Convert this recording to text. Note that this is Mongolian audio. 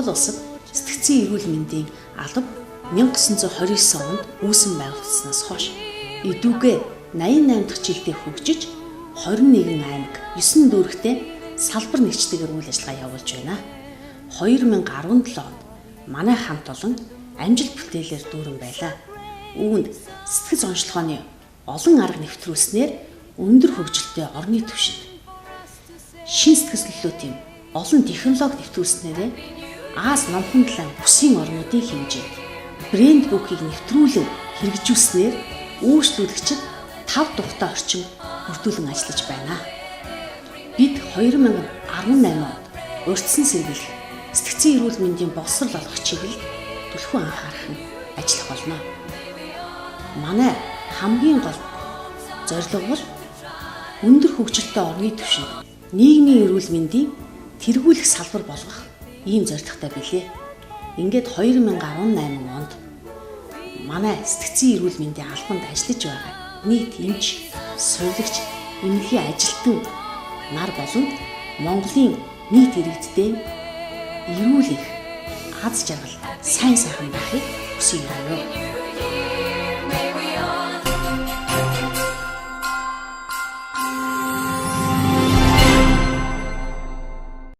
Монгол улсад сэтгцийн эрүүл мэндийн алба 1929 онд үүсэн байгуулагдсанаас хойш эдүүгээ 88 дахь жилдээ хөгжиж 21 аймаг 9 дүүрэгтээ салбар нэгжтэйгээр үйл ажиллагаа явуулж байна. 2017 онд манай хамт олон амжилт бүтээлээр дүүрэн байлаа. Үүнд сэтгэц онцлогооны олон арга нэвтрүүлснээр өндөр хөгжилтэй орны түвшинд шин сэтгэц нөлөөт юм олон технологи нэвтрүүлснээрээ Аз номхон далайн бүсийн орнуудын хэмжээнд брэнд бүхийг нэвтрүүлэн хэрэгжүүлснээр үйлчлүүлэгчид 5 тухтай орчин бүрдүүлэн ажиллаж байна. Бид 2018 онд урьдчилан сэргийлэх, сэтгцийн эрүүл мэндийн боловсрол олгох чиглэлд түлхүү анхаарах нь ажиллах болно. Манай хамгийн гол зорилго бол өндөр хөгжилтэй орны түвшинд нийгмийн эрүүл мэндийн тэргүүлэх салбар болгох ийм зорилготой билээ. Ингээд 2018 онд манай сэтгцийн эрүүл мэндийн албанд ажиллаж байгаа нийт эмч, сувилагч, эмнэлгийн ажилтан нар болон Монголын нийт иргэдтэй эрүүл их аз жаргал сайн сайхан байхыг хүсье.